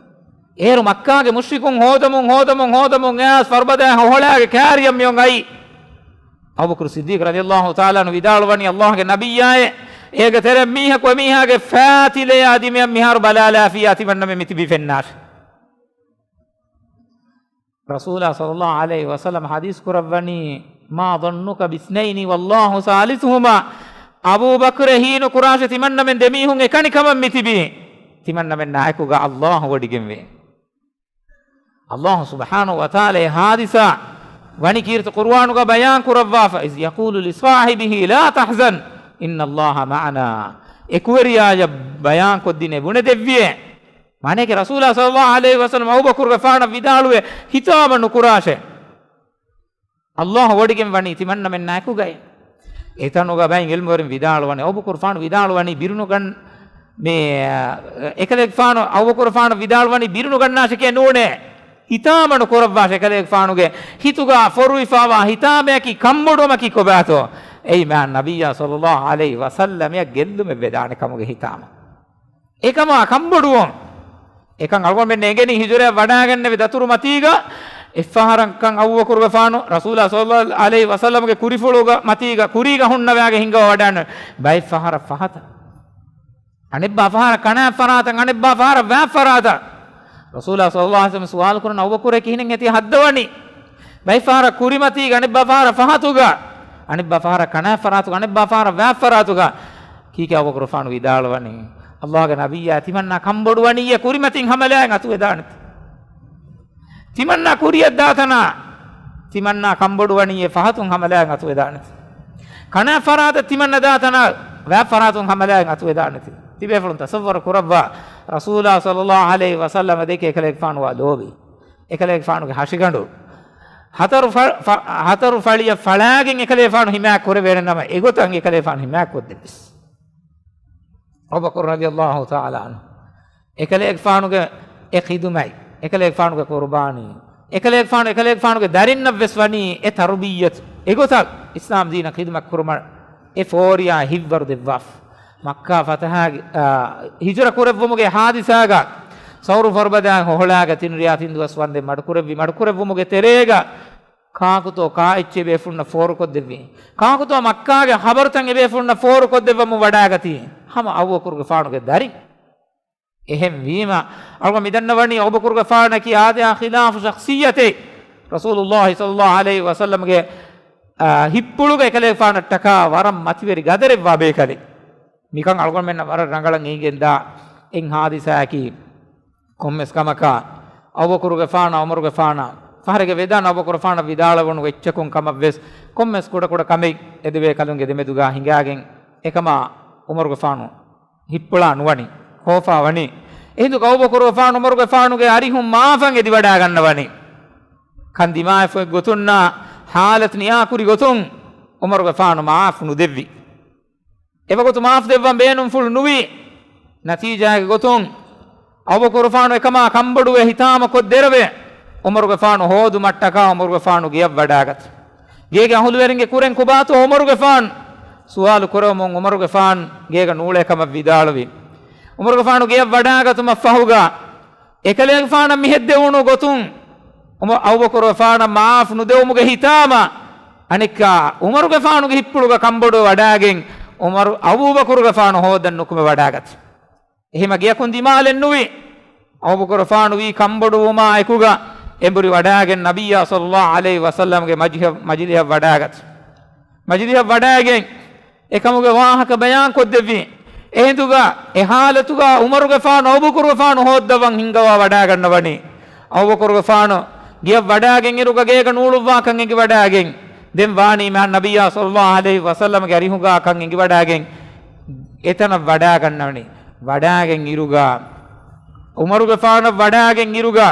އޭރު މައްކާގެ މުޝްރިކުން ހޯދަމުން، ހޯދަމުން، ހޯދަމުން އައިސް ފަރުބަދައިން ހޮހޮޅާގެ ކާރިއަށް މިއޮން އައީ. އަބޫބަކުރު ޞިއްދީޤު ރަޟިޔަﷲ ތަޢާލާ ޢަންހު ވިދާޅުވަނީ، ﷲގެ ނަބިއްޔާއޭ، އޭގެ ތެރެއިން މީހަކު އެމީހާގެ ފައިތިލެޔާ ދިމަޔަށް މިހާރު ބަލާލާފިއްޔާ ތިމަންނަމެން މިތިބީ ފެންނާށޭ. ރަސޫލާ ޞައްލަﷲ ޢަލައިހި ވަސައްލަމަ ޙަދީޘް ކުރައްވަނީ، ما ظنك باثنين والله ثالثهما. އަބޫބަކުރެއް ހީނުކުރާށޭ، ތިމަންނަމެން ދެމީހުން އެކަނި ކަމަށް މިތިބީ. ތިމަންނަމެންނާއެކުގަ ﷲ ވޮޑިގެންވޭ. ﷲ ސުބްޙާނަހޫ ވަތަޢާލާ އެ ޙާދިސާ ވަނީ ކީރިތި ޤުރުއާނުގަ ބަޔާން ކުރައްވާފަ، إذ يقول لصاحبه لا تحزن إن الله معنا. އެކުވެރިޔާޔަށް ބަޔާންކޮށްދިނޭ ބުނެދެއްވިއޭ. މާނައަކީ ރަސޫލާ ޞައްލަﷲ ޢަލައިހި ވަސައްލަމަ އަބޫބަކުރުގެފާނަށް ވިދާޅުވޭ، ހިތާމަ ނުކުރާށޭ. ﷲ ވޮޑިގެން ވަނީ ތިމަންނަމެންނާއެކުގައި. އެތަނުގަ ބައި ޢިލްމުވެރިން ވިދާޅުވަނީ، އަބޫބަކުރުފާނު ވިދާޅުވަނީ ބިރުނުގަން، މި، އެކަލޭގެފާނު، އަބޫބަކުރުފާނު ވިދާޅުވަނީ ބިރުނުގަންނާށެކޭ ނޫނޭ. ހިތާމަ ނުކުރައްވާށޭ، އެކަލޭގެފާނުގެ ހިތުގަ ފޮރުވިފާވާ ހިތާމައަކީ ކަންބޮޑުވުމަކީ ކޮބާތޯ؟ އެއީ މާތް ނަބިއްޔާ ޞައްލަﷲ ޢަލައިހި ވަސައްލަމަޔަށް ގެއްލުމެއް ވެދާނެ ކަމުގެ ހިތާމަ. އެކަމާ ކަންބޮޑުވުން. އެކަން އަޅުގަނޑުމެން އެނގެނީ ހިޖުރަޔަށް ވަޑާގެންނެވި ދަތުރު މަތީގަ، އެއްފަހަރަކަށް އަބޫބަކުރުގެފާނު ރަސޫލާ ޞައްލަﷲ ޢަލައިހި ވަސައްލަމަގެ ކުރިފުޅުގަ މަތީގަ ކުރީގަ ހުންނަވާގެ ހިންގަވާ ވަޑާން ބައެއް ފަހަރަށް ފަހަތަށް. އަނެއްބާ ފަހަރަށް ކަނާތް ފަރާތަށް، އަނެއްބާ ފަހަރަށް ވާތް ފަރާތަށް. ރަސޫލާ ޞައްލަﷲ ޢަލައިހި ވަސައްލަމަ ސުވާލު ކުރަން އަބޫބަކުރޭ ކިހިނެއް އެތި ހައްދަވަނީ؟ ބައެއް ފަހަރަށް ކުރިމަތީގަ، އަނެއްބާ ފަހަރަށް ފަހަތުގަ. އަނެއްބާ ފަހަރަށް ކަނާތް ފަރާތުގަ، އަނެއްބާ ފަހަރަށް ވާތް ފަރާތުގަ ކީކޭ އަބޫބަކުރުގެފާނު ވިދާޅުވަނީ؟ އައްލާހުގެ ނަބިއްޔާ ތިމަންނާ ކަންބޮޑުވަނީއޭ ކުރިމަތިން ހަމަލާއިން އަތުވެދާނެތީ. ތިމަންނާ ކުރިއަށް ދާތަނާ، ތިމަންނާ ކަންބޮޑުވަނީއޭ ފަހަތުން ހަމަލާއިން އަތުވެދާނެތީ. ކަނާތް ފަރާތަށް ތިމަންނަ ދާތަނާ، ވާތް ފަރާތުން ހަމަލާއިން އަތުވެދާނެތީ. ތިބޭފުޅުން ތަޞައްވަރު ކުރައްވާ، ރަސޫލާ ޞައްލައްލާހު ޢަލައިހި ވަސައްލަމަ ދެކެ އެކަލޭގެފާނު ވާ ލޯބި. އެކަލޭގެފާނުގެ ހަށިގަނޑު ހަތަރު ފަ-، ފަ-، ހަތަރު ފަޅިއަށް ފަޅާގެން އެކަލޭގެފާނު ހިމާޔަތް ކުރެވޭނެ ނަމަ، އެގޮތަށް އެކަލޭގެފާނު ހިމާޔަތް ކޮށްދެއްވިސް. އަބޫބަކުރު ރަޟިޔައްލާހު ތަޢާލާ ޢަންހު އެކަލޭގެފާނުގެ އެ ޚިދުމަތް، އެކަލޭގެފާނުގެ ޤުރުބާނީ، އެކަލޭގެފާނު، އެކަލޭގެފާނުގެ ދަރިންނަށް ވެސް ވަނީ އެ ތަރުބިއްޔަތު، އެގޮތަށް އިސްލާމް ދީނަށް ޚިދުމަތް ކުރުމަށް އެ ފޯރިޔާ ހިތްވަރު ދެއްވާފަ. މައްކާ ފަތަޙާގެ، އާ، ހިޖުރަ ކުރެއްވުމުގެ ޙާދިސާގަ، ސައުރު ފަރުބަދައިން ހޮހޮޅާގެ ތިން ރެޔާ ތިން ދުވަސް ވަންދެން މަޑުކުރެއްވި، މަޑުކުރެއްވުމުގެ ތެރޭގަ، ކާކުތޯ ކާއެއްޗެއް ބޭފުޅުންނަށް ފޯރުކޮށްދެއްވީ؟ ކާކުތޯ މައްކާގެ ޚަބަރުތައް އެބޭފުޅުންނަށް ފޯރުކޮށްދެއްވަމުން ވަޑާގަތީ؟ ހަމަ އަބޫބަކުރުގެފާނުގެ ދަރިން. އެހެންވީމަ، އަޅުގަނޑު މިދަންނަވަނީ އަބޫބަކުރުގެފާނަކީ އާދަޔާ ޚިލާފު ޝަޚްޞިއްޔަތެއް. ރަސޫލުއްލާހި ޞައްލައްލާހު ޢަލައިހި ވަސައްލަމްގެ، އާ، ހިތްޕުޅުގަ އެކަލޭގެފާނަށްޓަކާ ވަރަށް މަތިވެރި ގަދަރެއްވާ ބޭކަލެއް. މިކަން އަޅުގަނޑުމެންނަށް ވަރަށް ރަނގަޅަށް އެނގިގެންދާ އެއް ޙާދިސާއަކީ، ކޮންމެސް ކަމަކާ އަބޫބަކުރުގެފާނަށް ޢުމަރުގެފާނަށް ފަހަރެއްގެ ވެދާނެ އަބޫބަކުރުގެފާނަށް ވިދާޅުވަނު އެއްޗަކުން ކަމަށްވެސް، ކޮންމެސް ކުޑަކުޑަ ކަމެއް އެ ދެބޭކަލުންގެ ދެމެދުގާ ހިނގާގެން އެކަމާ ޢުމަރުގެފާނު ހިތްޕުޅާ ނުވަނީ، ކޯފާ ވަނީ. އެހިނދު އަބޫބަކުރުގެފާނު ޢުމަރުގެފާނުގެ އަރިހުން މަޢާފަށް އެދިވަޑާގަންނަވަނީ. ކަން ދިމާވެފަ އޮތް ގޮތުންނާ ޙާލަތު ނިޔާކުރި ގޮތުން ޢުމަރުގެފާނު މަޢާފު ނުދެއްވި. އެވަގުތު މަޢާފު ދެއްވަން ބޭނުންފުޅު ނުވި ނަތީޖާއެއްގެ ގޮތުން، އަބޫބަކުރުގެފާނު އެކަމާ ކަންބޮޑުވެ ހިތާމަ ކޮށްދެރަވެ، ޢުމަރުގެފާނު ހޯދުމަށްޓަކާ ޢުމަރުގެފާނު ގެޔަށް ވަޑާގަތު. ގޭގެ އަހުލުވެރިންގެ ކުރެން ކޮބާތޯ ޢުމަރުގެފާނު ސުވާލު ކުރެވުމުން ޢުމަރުގެފާނު ގޭގަ ނޫޅޭ ކަމަށް ވިދާޅުވި. ޢުމަރުގެފާނު ގެޔަށް ވަޑާގަތުމަށްފަހުގަ، އެކަލޭގެފާނަށް މިހެއްދެވުނު ގޮތުން، ޢުމަ-، އަބޫބަކުރުގެފާނަށް މަޢާފު ނުދެވުމުގެ ހިތާމަ، އަނެއްކާ ޢުމަރުގެފާނުގެ ހިތްޕުޅުގަ ކަންބޮޑުވެ ވަޑާގެން، ޢުމަރު އަބޫބަކުރުގެފާނު ހޯދަން ނުކުމެ ވަޑާގަތު. އެހެމަ ގެޔަކުން ދިމާލެއްނުވި. އަބޫބަކުރުގެފާނު ވީ ކަންބޮޑުވުމާ އެކުގަ އެނބުރި ވަޑާގެން ނަބިއްޔާ ޞައްލައްލާހު ޢަލައިހި ވަސައްލަމްގެ މަޖިހަ-، މަޖިލިހަށް ވަޑާގަތު. މަޖިލިހަށް ވަޑާގެން އެކަމުގެ ވާހަކަ ބަޔާން ކޮށްދެއްވި. އެހިނދުގަ އެ ޙާލަތުގަ ޢުމަރުގެފާނު އަބޫބަކުރުގެފާނު ހޯއްދަވަން ހިންގަވާ ވަޑާގަންނަވަނީ. އަބޫބަކުރުގެފާނު ގެޔަށް ވަޑާގެން އިރުގަ ގޭގަ ނޫޅުއްވާކަން އެނގިވަޑާގެން، ދެން ވާނީ މާ ނަބިއްޔާ ޞައްލައްލާހު ޢަލައިހި ވަސައްލަމްގެ އަރިހުގާ ކަން އެނގިވަޑާގެން އެތަނަށް ވަޑާގަންނަވަނީ. ވަޑާގެން އިރުގަ، ޢުމަރުގެފާނަށް ވަޑާގެން އިރުގަ،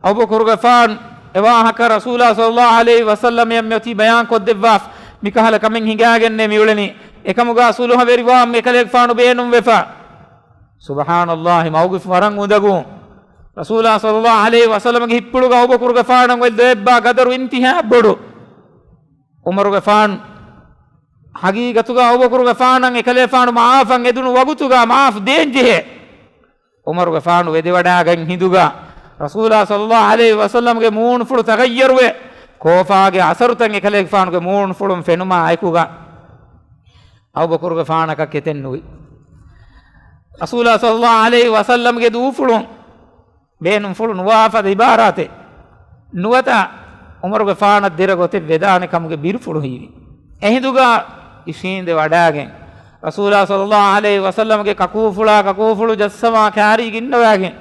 އަބޫބަކުރުގެފާނު އެ ވާހަކަ ރަސޫލާ ޞައްލައްލާހު ޢަލައިހި ވަސައްލަމަށް މިއޮތީ ބަޔާން ކޮށްދެއްވާފަ، މިކަހަލަ ކަމެއް ހިނގާގެންނޭ މިއުޅެނީ. އެކަމުގާ ޞުލްޙަވެރިވާން އެކަލޭގެފާނު ބޭނުންވެފަ. ސުބްޙާނައްލާހި، މައުގިފު ވަރަށް އުނދަގޫ. ރަސޫލާ ޞައްލައްލާހު ޢަލައިހި ވަސައްލަމްގެ ހިތްޕުޅުގަ އަބޫބަކުރުގެފާނަށް އޮތް ލޯތްބާ ގަދަރު އިންތިހާއަށް ބޮޑު. ޢުމަރުގެފާނު ޙަޤީޤަތުގަ އަބޫބަކުރުގެފާނަށް އެކަލޭފާނު މަޢާފަށް އެދުނު ވަގުތުގަ މަޢާފު ދޭންޖެހޭ. ޢުމަރުގެފާނު ވެދެވަޑާގަތް ހިނދުގަ ރަސޫލާ ޞައްލައްލާހު ޢަލައިހި ވަސައްލަމްގެ މޫނުފުޅު ތަޣައްޔަރުވެ، ކޯފާގެ އަސަރުތައް އެކަލޭގެފާނުގެ މޫނުފުޅުން ފެނުމާ އެކުގަ އަބޫބަކުރުގެފާނަކަށް ކެތެއް ނުވި. ރަސޫލާ ޞައްލައްލާހު ޢަލައިހި ވަސައްލަމްގެ ދޫފުޅުން ބޭނުންފުޅު ނުވާފަދަ ޢިބާރާތެއް ނުވަތަ ޢުމަރުގެފާނަށް ދެރަ ގޮތެއް ވެދާނެ ކަމުގެ ބިރުފުޅު ހީވި. އެހިނދުގަ އިށީނދެ ވަޑާގެން، ރަސޫލާ ޞައްލައްލާހު ޢަލައިހި ވަސައްލަމްގެ ކަކޫފުޅާ ކަކޫފުޅު ޖައްސަވާ ކާރީގަ އިންނަވާގެން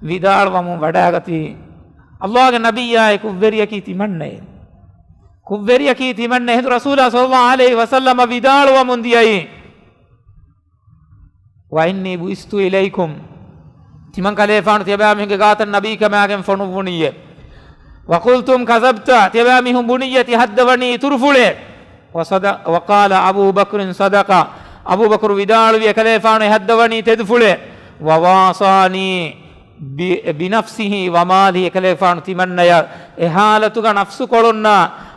ވިދާޅުވަމުން ވަޑާގަތީ، އައްލާހުގެ ނަބިއްޔާއޭ ކުށްވެރިޔަކީ ތިމަންނައޭ. ކުށްވެރިޔަކީ ތިމަންނަ. އެހިނދު ރަސޫލާ ޞައްލައްލާހު ޢަލައިހި ވަސައްލަމަށް ވިދާޅުވަމުން ދިޔައީ، وإني بعثت إليكم، ތިމަން ކަލޭފާނު ތިޔަބައިމީހުންގެ ގާތަށް ނަބީކަމާގެން ފޮނުއްވުނީއޭ. وقلتم كذبت، ތިޔަބައިމީހުން ބުނިއްޔޭ ތި ހައްދަވަނީ އިތުރުފުޅޭ. وصدق، وقال أبو بكر صدق، އަބޫބަކުރު ވިދާޅުވި އެކަލޭފާނު އެ ހައްދަވަނީ ތެދުފުޅޭ. وواصاني ب، بنفسه وماله، އެކަލޭފާނު ތިމަންނަޔަށް އެ ހާލަތުގަ ނަފްސުކޮޅުންނާ،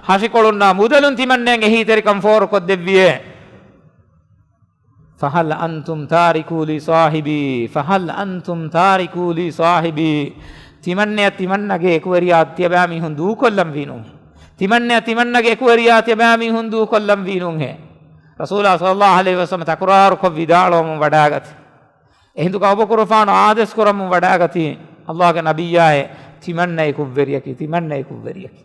ހަށިކޮޅުންނާ، މުދަލުން ތިމަންނަޔަށް އެހީތެރިކަން ފޯރުކޮށްދެއްވިއޭ. فهل أنتم تاركو لي صاحبي، فهل أنتم تاركو لي صاحبي، ތިމަންނަޔަށް ތިމަންނަގެ އެކުވެރިޔާ ތިޔަބައިމީހުން ދޫކޮށްލަން ވީނު؟ ތިމަންނަޔަށް ތިމަންނަގެ އެކުވެރިޔާ ތިޔަބައިމީހުން ދޫކޮށްލަން ވީނުހޭ؟ ރަސޫލާ ޞައްލައްލާހު ޢަލައިހި ވަސައްލަމަ ތަކުރާރުކޮށް ވިދާޅުވަމުން ވަޑާގަތީ، އެހިނދުގަ އަބޫބަކުރުފާނު އާދޭސް ކުރަމުން ވަޑާގަތީ، އައްލާހުގެ ނަބިއްޔާއޭ، ތިމަންނައީ ކުށްވެރިޔަކީ، ތިމަންނައީ ކުށްވެރިޔަކީ.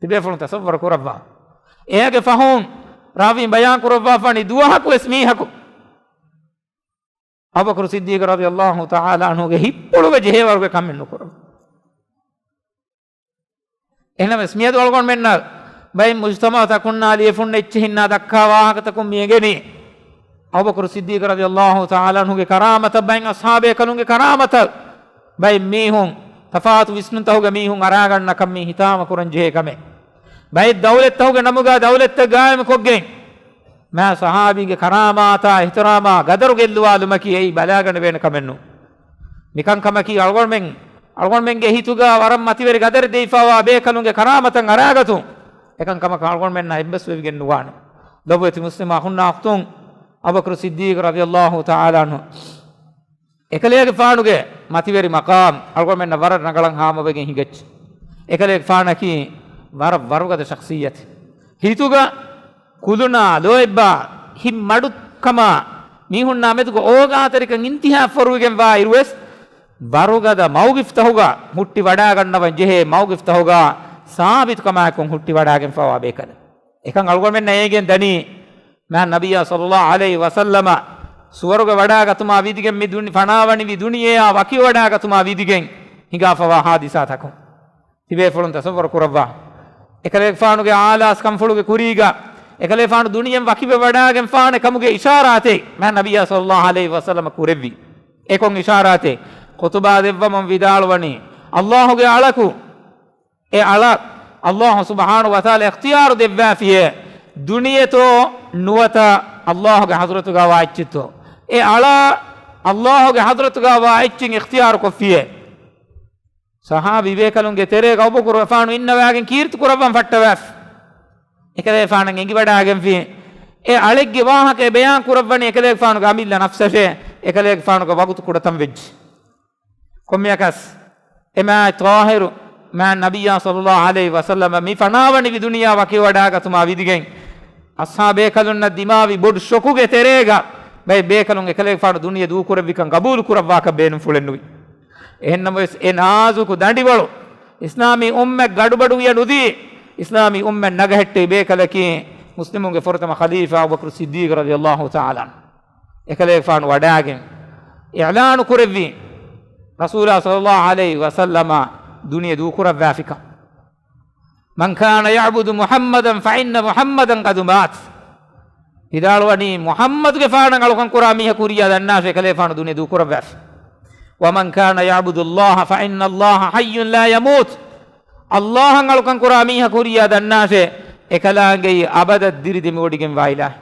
ތިބޭފުޅުން ތަޞައްވަރު ކުރައްވާ. އޭގެ ފަހުން ރާވީން ބަޔާން ކުރައްވާފާނީ ދުވަހަކު ވެސް މީހަކު އަބޫބަކުރު ސިއްދީޤު ރަޟިޔަﷲ ތަޢާލާ ޢަންހުގެ ހިތްޕުޅުގަ ޖެހޭވަރުގެ ކަމެއް ނުކުރައްވާ. އެހެންނަމަވެސް މިއަދު އަޅުގަނޑުމެންނަށް ބައެއް މުޖްތަމަޢުތަކުންނާ ލިޔެފުންނަށް އެއްޗެހިންނާ ދައްކާ ވާހަކަތަކުން މިއެނގެނީ، އަބޫބަކުރު ސިއްދީޤު ރަޟިޔަﷲ ތަޢާލާ ޢަންހުގެ ކަރާމަތަށް، ބައެއް އަޞްޙާބޭކަލުންގެ ކަރާމަތަށް، ބައެއް މީހުން ތަފާތު ވިސްނުންތަކުގެ މީހުން އަރާގަންނަކަން މީ ހިތާމަ ކުރަން ޖެހޭ ކަމެއް. ބައެއް ދައުލަތްތަކުގެ ނަމުގަ ދައުލަތްތައް ގާއިމުކޮށްގެން، މާ ޞަޙާބީންގެ ކަރާމާތާ އިޙްތިރާމާ ގަދަރު ގެއްލުވާލުމަކީ އެއީ ބަލާގަނެވޭނެ ކަމެއް ނޫން. މިކަންކަމަކީ އަޅުގަނޑުމެން، އަޅުގަނޑުމެންގެ ހިތުގަ ވަރަށް މަތިވެރި ގަދަރެއް ދެވިފައިވާ ބޭކަލުންގެ ކަރާމަތަށް އަރާގަތުން. އެކަންކަމަކަށް އަޅުގަނޑުމެންނާ އެއްބަސްވެވިގެން ނުވާނެ. ލޮބުވެތި މުސްލިމް އަޚުންނާ އުޚްތުން، އަބޫބަކުރު ޞިއްދީޤު ރަޟިޔަﷲ ތަޢާލާ ޢަންހު އެކަލޭގެފާނުގެ މަތިވެރި މަޤާމް އަޅުގަނޑުމެންނަށް ވަރަށް ރަނގަޅަށް ހާމަވެގެން ހިނގައްޖެ. އެކަލޭގެފާނަކީ ވަރަށް ވަރުގަދަ ޝަޚްޞިއްޔަތެއް. ހިތުގަ ކުލުނާ ލޯތްބާ ހިތް މަޑުކަމާ މީހުންނާ މެދުގަ އޯގާތެރިކަން އިންތިހާ ފޮރުވިގެންވާ އިރުވެސް، ވަރުގަދަ މައުގިފްތަކުގަ ހުއްޓިވަޑާގަންނަވަން ޖެހޭ މައުގިފްތަކުގަ ސާބިތުކަމާއެކު ހުއްޓިވަޑާގެންފަވާ ބޭކަލެއް. އެކަން އަޅުގަނޑުމެންނަށް އޭގެން ދަނީ، މާ ނަބިއްޔާ ޞައްލައްލާހު ޢަލައިހި ވަސައްލަމަ ސުވަރުގެ ވަޑާގަތުމާ ވިދިގެން މި ދުނި-، ފަނާވަނިވި ދުނިޔެއާ ވަކިވެވަޑާގަތުމާ ވިދިގެން ހިނގާފަވާ ޙާދިސާތަކުން. ތިބޭފުޅުން ތަޞައްވަރު ކުރައްވާ. އެކަލޭގެފާނުގެ އާލާސް ކަންފުޅުގެ ކުރީގަ، އެކަލޭގެފާނު ދުނިޔެން ވަކިވެވަޑާގެންފާނެ ކަމުގެ އިޝާރާތެއް މާ ނަބިއްޔާ ޞައްލައްލާހު ޢަލައިހި ވަސައްލަމަ ކުރެއްވި. އެކޮން އިޝާރާތެއް؟ ޚުޠުބާ ދެއްވަމުން ވިދާޅުވަނީ، އައްލާހުގެ އަޅަކު، އެ އަޅަ އައްލާހު ސުބްޙާނަހު ވަތަޢާލާ އިޚްތިޔާރު ދެއްވާފިޔޭ، ދުނިޔެތޯ ނުވަތަ އައްލާހުގެ ޙަޟްރަތުގަ ވާ އެއްޗެއްތޯ. އެ އަޅާ އައްލާހުގެ ޙަޟްރަތުގަ ވާ އެއްޗެއް އިޚްތިޔާރު ކޮށްފިޔޭ. ޞަޙާބީ ބޭކަލުންގެ ތެރޭގަ އަބޫބަކުރުގެފާނު އިންނަވާގެން ކީރިތި ކުރައްވަން ފައްޓަވާފި. އެކަލޭގެފާނަށް އެނގިވަޑާގެންފި. އެ އަޅެއްގެ ވާހަކައެއް ބަޔާން ކުރައްވަނީ އެކަލޭގެފާނުގެ އަމިއްލަ ނަފްސަށޭ. އެކަލޭގެފާނުގެ ވަގުތު ކުޑަތަން ވެއްޖެ. ކޮންމެއަކަސް އެ މާތް ޠާހިރު މާ ނަބިއްޔާ ޞައްލައްލާހު ޢަލައިހި ވަސައްލަމަ މި ފަނާވަނިވި ދުނިޔެއާ ވަކިވެވަޑާގަތުމާ ވިދިގެން، އަޞްޙާބޭކަލުންނަށް ދިމާވި ބޮޑު ޝޮކުގެ ތެރޭގަ ބައެއް ބޭކަލުން އެކަލޭގެފާނު ދުނިޔެ ދޫކުރެއްވިކަން ގަބޫލު ކުރައްވާކަށް ބޭނުންފުޅެއް ނުވި. އެހެންނަމަވެސް، އެ ނާޒުކު ދަނޑިވަޅު އިސްލާމީ އުއްމަތް ގަޑުބަޑުވިޔަ ނުދީ، އިސްލާމީ އުއްމަތް ނަގަހެއްޓެވި ބޭކަލަކީ މުސްލިމުންގެ ފުރަތަމަ ޚަލީފާ އަބޫބަކުރު ޞިއްދީޤު ރަޟިޔަﷲ ތަޢާލާ ޢަންހު. އެކަލޭގެފާނު ވަޑާގެން އިޢުލާނު ކުރެއްވި، ރަސޫލާ ޞައްލައްލާހު ޢަލައިހި ވަސައްލަމަ ދުނިޔެ ދޫކުރައްވާފިކަން. من كان يعبد محمدا فإن محمدا قد مات. ވިދާޅުވަނީ، މުޙައްމަދުގެފާނަށް އަޅުކަން ކުރާ މީހަކު ހުރިޔާ ދަންނާށޭ، އެކަލޭގެފާނު ދުނިޔެ ދޫކުރައްވާފި. ومن كان يعبد الله فإن الله حي لا يموت. އައްލާހަށް އަޅުކަން ކުރާ މީހަކު ހުރިޔާ ދަންނާށޭ، އެކަލާނގެއީ އަބަދަށް ދިރި ދެމިވޮޑިގެންވާ އިލާހު.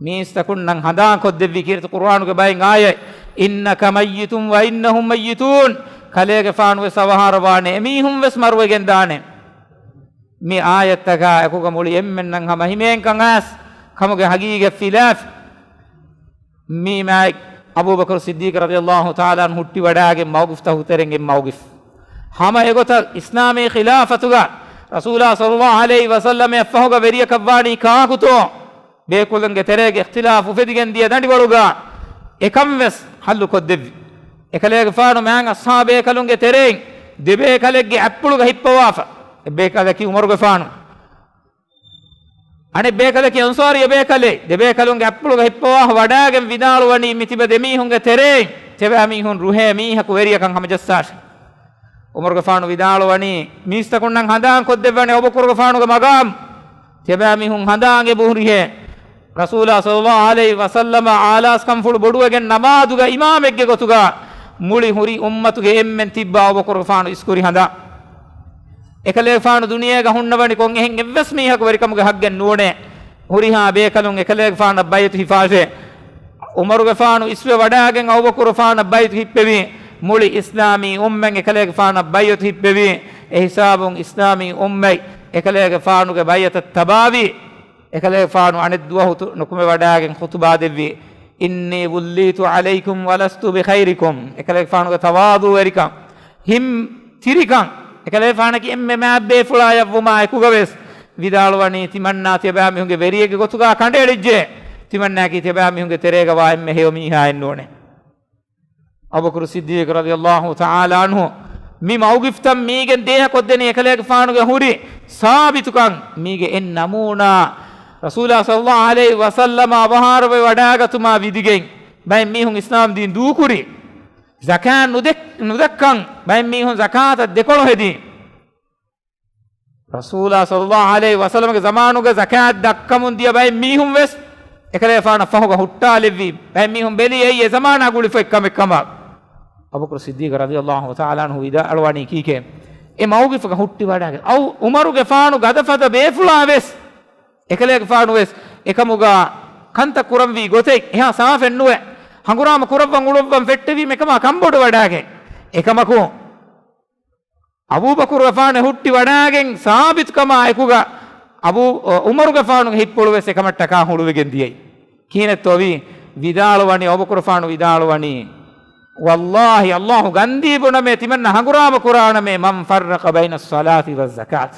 މީސްތަކުންނަށް ހަނދާން ކޮށްދެއްވި ކީރިތި ޤުރުއާނުގެ ބައެއް އާޔަތް، إنك ميت وإنهم ميتون. ކަލޭގެފާނު ވެސް އަވަހާރަވާނެ، އެމީހުން ވެސް މަރުވެގެން ދާނެ. މި އާޔަތްތަކާ އެކުގަ މުޅި އެންމެންނަށް ހަމަ ހިމޭންކަން އައިސް ކަމުގެ ހަގީގަތް ފިލާފި. މީ މާތް އަބޫބަކުރު ޞިއްދީޤު ރަޟިޔަﷲ ތަޢާލާ ޢަންހު ހުއްޓިވަޑާގެން މައުގިފްތަކު ތެރެއިން އެއް މައުގިފް. ހަމަ އެގޮތަށް އިސްލާމީ ޚިލާފަތުގަ ރަސޫލާ ޞައްލައްލާހު ޢަލައިހި ވަސައްލަމައަށްފަހުގަ ވެރިޔަކަށްވާނީ ކާކުތޯ؟ ބޭކަލުންގެ ތެރޭގެ އިޚްތިލާފު އުފެދިގެން ދިޔަ ދަނޑިވަޅުގަ އެކަން ވެސް ޙައްލު ކޮށްދެއްވި. އެކަލޭގެފާނު މާތް އަޞްޙާބޭކަލުންގެ ތެރެއިން ދެބޭކަލެއްގެ އަތްޕުޅުގަ ހިއްޕަވާފަ. އެއްބޭކަލަކީ ޢުމަރުގެފާނު. އަނެއްބޭކަލަކީ އަންޞާރީ ބޭކަލެއް. ދެބޭކަލުންގެ އަތްޕުޅުގަ ހިއްޕަވާ ވަޑާގެން ވިދާޅުވަނީ، މިތިބަ ދެމީހުންގެ ތެރެއިން ތިޔަބައިމީހުން ރުހޭ މީހަކު ވެރިޔަކަށް ހަމަޖައްސާށި. ޢުމަރުގެފާނު ވިދާޅުވަނީ، މީސްތަކުންނަށް ހަނދާން ކޮށްދެއްވަނީ އަބޫބަކުރުގެފާނުގެ މަގާމް. ތިޔަބައިމީހުން ހަނދާން އެބަހުރިހޭ. ރަސޫލާ ޞައްލައްލާހު ޢަލައިހި ވަސައްލަމަ އާލާސްކަންފުޅު ބޮޑުވެގެން ނަމާދުގަ އިމާމެއްގެ ގޮތުގަ މުޅި ހުރި އުއްމަތުގެ އެންމެން ތިއްބާ އަބޫބަކުރުގެފާނު އިސްކުރި ހަނދާން. އެކަލޭގެފާނު ދުނިޔޭގަ ހުންނަވަނިކޮށް އެހެން އެއްވެސް މީހަކު ވެރިކަމުގެ ހައްގެއް ނޫނޭ. ހުރިހާ ބޭކަލުން އެކަލޭގެފާނަށް ބައިޢަތު ހިފާށޭ. ޢުމަރުގެފާނު އިސްވެ ވަޑާގެން އަބޫބަކުރުގެފާނަށް ބައިޢަތު ހިއްޕެވީ. މުޅި އިސްލާމީ އުއްމަތް އެކަލޭގެފާނަށް ބައިޢަތު ހިއްޕެވީ. އެހިސާބުން އިސްލާމީ އުއްމަތް އެކަލޭގެފާނުގެ ބައިޢަތަށް ތަބާވީ. އެކަލޭގެފާނު އަނެއް ދުވަހު ތު-، ނުކުމެ ވަޑާގެން ޚުޠުބާ ދެއްވީ، إني وليت عليكم ولست بخيركم. އެކަލޭގެފާނުގެ ތަވާޟުޢުވެރިކަން، ހިތް ތިރިކަން، އެކަލޭގެފާނަކީ އެންމެ މާތް ބޭފުޅާޔަށްވުމާ އެކުގަވެސް ވިދާޅުވަނީ، ތިމަންނާ ތިޔަބައިމީހުންގެ ވެރިއެއްގެ ގޮތުގަ ކަނޑައެޅިއްޖެ. ތިމަންނާއަކީ ތިޔަބައިމީހުންގެ ތެރޭގަ ވާ އެންމެ ހެޔޮ މީހާއެއް ނޫނޭ. އަބޫބަކުރު ޞިއްދީޤު ރަޟިޔަﷲ ތަޢާލާ ޢަންހު މި މައުގިފްތައް މީގެން ދޭހަކޮށްދެނީ އެކަލޭގެފާނުގެ ހުރި ސާބިތުކަން މީގެ އެއް ނަމޫނާ. ރަސޫލާ ޞައްލައްލާހު ޢަލައިހި ވަސައްލަމާ އަވަހާރަވެ ވަޑާގަތުމާ ވިދިގެން ބައެއް މީހުން އިސްލާމް ދީން ދޫކުރި. ޒަކާތް ނުދެ-، ނުދައްކަން ބައެއް މީހުން ޒަކާތަށް ދެކޮޅު ހެދީ. ރަސޫލާ ޞައްލައްލާހު ޢަލައިހި ވަސައްލަމަގެ ޒަމާނުގަ ޒަކާތް ދައްކަމުން ދިޔަ ބައެއް މީހުން ވެސް އެކަލޭފާނަށް ފަހުގަ ހުއްޓާލެއްވީ. ބައެއް މީހުން ބެލީ އެއީ އެ ޒަމާނާ ގުޅިފައި ކަމެއް ކަމަށް. އަބޫބަކުރު ޞިއްދީޤު ރަޟިޔައްލާހު ތަޢާލާ ޢަންހު ވިދާޅުވަނީ ކީކޭ؟ އެ މައުގިފުގަ ހުއްޓި ވަޑާގެން، އައު ޢުމަރުގެފާނު ގަދަފަދަ ބޭފުޅާ ވެސް އެކަލޭގެފާނު ވެސް އެކަމުގަ ކަންތައް ކުރަންވީ ގޮތެއް އެހާ ސާފެއް ނުވެ، ހަނގުރާމަ ކުރައްވަން އުޅުއްވަން ފެއްޓެވީމަ އެކަމާ ކަންބޮޑުވަޑާގެން. އެކަމަކު، އަބޫބަކުރުގެފާނު ހުއްޓި ވަޑާގެން ސާބިތުކަމާ އެކުގަ އަބޫ، އުމަރުގެފާނުގެ ހިތްޕުޅު ވެސް އެކަމަށްޓަކާ ހުޅުވިގެން ދިޔައީ. ކިހިނެއްތޯވީ؟ ވިދާޅުވަނީ، އަބޫބަކުރުގެފާނު ވިދާޅުވަނީ، ވައްލާހި، ﷲ ގަންދީބުނަމޭ، ތިމަންނަ ހަނގުރާމަ ކުރާނަމޭ، مَنْ فَرَّقَ بَيْنَ الصَّلَاةِ وَالزَّكَاةِ.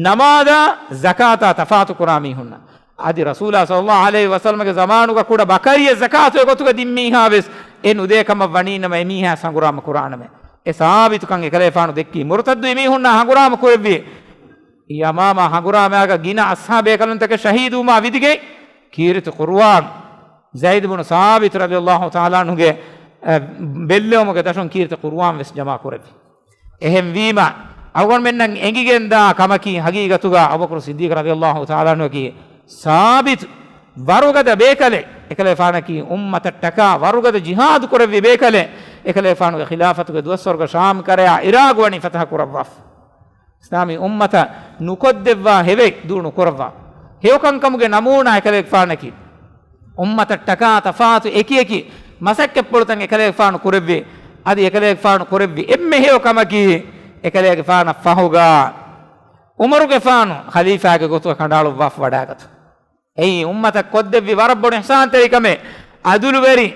ނަމާދާ ޒަކާތާ ތަފާތު ކުރާ މީހުންނަށް. އަދި ރަސޫލާ ޞައްލައްލާހު ޢަލައިހި ވަސައްލަމަގެ ޒަމާނުގަ ކުޑަ ބަކަރިއެއް ޒަކާތު އެގޮތުގަ ދިން މީހާ ވެސް އެ ނުދޭ ކަމަށް ވަނީނަމަ، އެމީހާ ހަނގުރާމަ ކުރާނަމޭ. އެ ސާބިތުކަން އެކަލޭފާނު ދެއްކީ. މުރުތައްދު އެމީހުންނާ ހަނގުރާމަ ކުރެއްވި. ޔަމާމާ ހަނގުރާމައިގަ ގިނަ އަޞްޙާބޭކަލުންތަކެއް ޝަހީދުވުމާ ވިދިގެން ކީރިތި ޤުރުއާން ޒައިދު ބުނު ސާބިތު ރަޟިޔައްލާހު ތަޢާލާ ޢަންހުގެ، އަ، ބެއްލެވުމުގެ ދަށުން ކީރިތި ޤުރުއާން ވެސް ޖަމާ ކުރެއްވި. އެހެންވީމަ، އަޅުގަނޑުމެންނަށް އެނގިގެންދާ ކަމަކީ، ހަގީގަތުގަ އަބޫބަކުރު ޞިއްދީޤު ރަޟިޔައްލާހު ތަޢާލާ ޢަންހުއަކީ ސާބިތު ވަރުގަދަ ބޭކަލެއް. އެކަލޭފާނަކީ އުއްމަތަށްޓަކާ ވަރުގަދަ ޖިހާދު ކުރެއްވި ބޭކަލެއް. އެކަލޭފާނުގެ ޚިލާފަތުގެ ދުވަސްވަރުގަ ޝާމް ކަރަޔާ ޢިރާޤު ވަނީ ފަތަޙަ ކުރައްވާފަ. އިސްލާމީ އުއްމަތަށް ނުކޮށްދެއްވާ ހެވެއް ދޫ ނުކުރައްވާ. ހެޔޮކަންކަމުގެ ނަމޫނާ އެކަލޭގެފާނަކީ. އުއްމަތަށްޓަކާ ތަފާތު އެކިއެކި މަސައްކަތްޕުޅުތައް އެކަލޭގެފާނު ކުރެއްވި. އަދި އެކަލޭގެފާނު ކުރެއްވި އެންމެ ހެޔޮ ކަމަކީ، އެކަލޭގެފާނަށް ފަހުގަ ޢުމަރުގެފާނު ޚަލީފާގެ ގޮތުގަ ކަނޑައަޅުއްވާފަ ވަޑާގަތުން. އެއީ އުއްމަތަށް ކޮށްދެއްވި ވަރަށް ބޮޑު އިޙްސާންތެރިކަމެއް. ޢަދުލުވެރި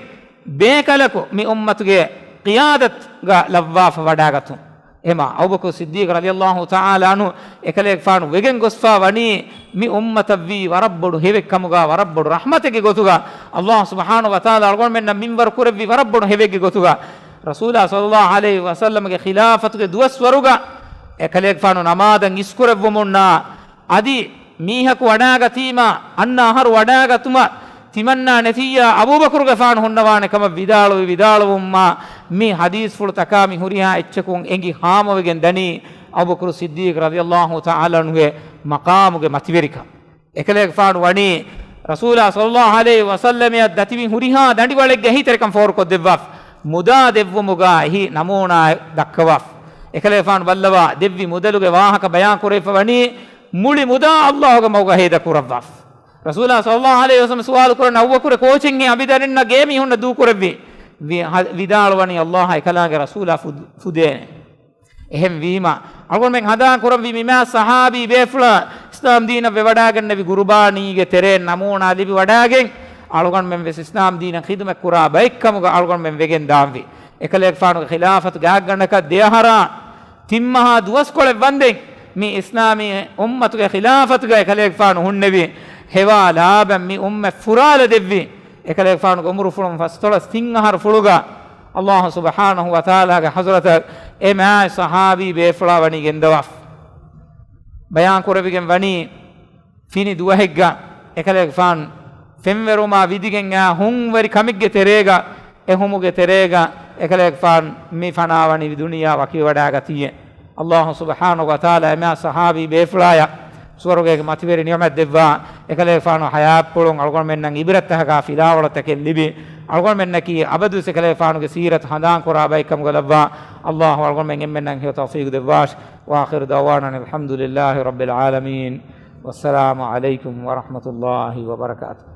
ބޭކަލަކު މި އުއްމަތުގެ ޤިޔާދަތުގަ ލައްވާފަ ވަޑާގަތުން. އެމާ އަބޫބަކުރު ޞިއްދީޤު ރަޟިޔައްލާހު ތަޢާލާ ޢަންހު އެކަލޭގެފާނު ވެގެން ގޮސްފަ ވަނީ މި އުއްމަތަށްވީ ވަރަށް ބޮޑު ހެވެއްކަމުގަ، ވަރަށް ބޮޑު ރަޙްމަތެއްގެ ގޮތުގަ. ﷲ ސުބްޙާނަހޫ ވަތަޢާލާ އަޅުގަނޑުމެންނަށް މިންވަރު ކުރެއްވި ވަރަށް ބޮޑު ހެވެއްގެ ގޮތުގަ. ރަސޫލާ ޞައްލައްލާހު ޢަލައިހި ވަސައްލަމަގެ ޚިލާފަތުގެ ދުވަސްވަރުގަ އެކަލޭގެފާނު ނަމާދަށް އިސްކުރެއްވުމުންނާ އަދި މީހަކު ވަޑާގަތީމާ، އަންނަ އަހަރު ވަޑާގަތުމަށް ތިމަންނާ ނެތިއްޔާ އަބޫބަކުރުގެފާނު ހުންނަވާނެ ކަމަށް ވިދާޅުވި ވިދާޅުވުމާ، މި ޙަދީޘްފުޅުތަކާ މި ހުރިހާ އެއްޗަކުން އެނގި ހާމަވެގެން ދަނީ އަބޫބަކުރު ޞިއްދީޤު ރަޟިޔައްލާހު ތަޢާލާ ޢަންހުގެ މަޤާމުގެ މަތިވެރިކަން. އެކަލޭގެފާނު ވަނީ ރަސޫލާ ޞައްލައްލާހު ޢަލައިހި ވަސައްލަމަށް ދަތިވި ހުރިހާ ދަނޑިވަޅެއްގެ އެހީތެރިކަން ފޯރުކޮށްދެއްވާފަ، މުދާ ދެއްވުމުގަ އެހީ ނަމޫނާ ދައްކަވާފަ. އެކަލޭގެފާނު ބައްލަވާ، ދެއްވި މުދަލުގެ ވާހަކަ ބަޔާން ކުރެވިފަ ވަނީ، މުޅި މުދާ ﷲގެ މަގުގަ ހޭދަ ކުރައްވާފަ. ރަސޫލާ ޞައްލައްލާހު ޢަލައިހި ވަސައްލަމަ ސުވާލު ކުރަން، އަބޫބަކުރެއް ކޯޗެއްހޭ އަނބިދަރިންނަށް ގޭމީހުންނަށް ދޫކުރެއްވީ؟ ވި-، ހަ-، ވިދާޅުވަނީ، ﷲ އެކަލާނގެ ރަސޫލާ ފުދ-، ފުދޭނެ. އެހެންވީމަ، އަޅުގަނޑުމެން ހަނދާން ކުރަންވީ މި މާތް ޞަޙާބީ ބޭފުޅާ އިސްލާމް ދީނަށް ވެވަޑާގެންނެވި ގުރުބާނީގެ ތެރެއިން ނަމޫނާ ލިބި ވަޑާގެން، އަޅުގަނޑުމެން ވެސް އިސްލާމް ދީނަށް ޚިދުމަތް ކުރާ ބައެއްކަމުގަ އަޅުގަނޑުމެން ވެގެން ދާންވީ. އެކަލޭގެފާނުގެ ޚިލާފަތުގެ އަށްގަނޑަކަށް ދެއަހަރާ ތިން މަހާ ދުވަސްކޮޅެއް ވަންދެން މި އިސްލާމީ އުއްމަތުގެ ޚިލާފަތުގަ އެކަލޭގެފާނު ހުންނެވި. ހެވާ ލާބަ މި އުއްމަތް ފުރާލަ ދެއްވި. އެކަލޭގެފާނުގެ އުމުރުފުޅުން ފަސްދޮޅަސް ތިން އަހަރު ފުޅުގަ ﷲ ސުބްޙާނަހޫ ވަތަޢާލާގެ ޙަޟްރަތަށް އެ މާތް ޞަޙާބީ ބޭފުޅާ ވަނީ ގެންދަވާފަ. ބަޔާން ކުރެވިގެން ވަނީ، ފިނި ދުވަހެއްގަ އެކަލޭގެފާނު ފެންވެރުމާ ވިދިގެން އާ ހުންވެރި ކަމެއްގެ ތެރޭގަ، އެ ހުމުގެ ތެރޭގަ އެކަލޭގެފާނު މި ފަނާވަނިވި ދުނިޔެއާ ވަކިވެވަޑާގަތީއޭ. ﷲ ސުބްޙާނަހޫ ވަތަޢާލާ އެމާ ޞަޙާބީ ބޭފުޅާޔަށް ސުވަރުގޭގެ މަތިވެރި ނިޢުމަތް ދެއްވާ، އެކަލޭގެފާނު ޙަޔާތްޕުޅުން އަޅުގަނޑުމެންނަށް ޢިބްރަތްތަކާ ފިލާވަޅުތަކެއް ލިބި، އަޅުގަނޑުމެންނަކީ އަބަދުވެސް އެކަލޭގެފާނުގެ ސީރަތު ހަނދާންކުރާ ބައެއްކަމުގަ ލައްވާ. ﷲ އަޅުގަނޑުމެން އެންމެންނަށް ހެޔޮ ތައުފީޤު ދެއްވާށި. وآخر دعوانا أن الحمد لله رب العالمين. والسلام عليكم ورحمة الله وبركاته.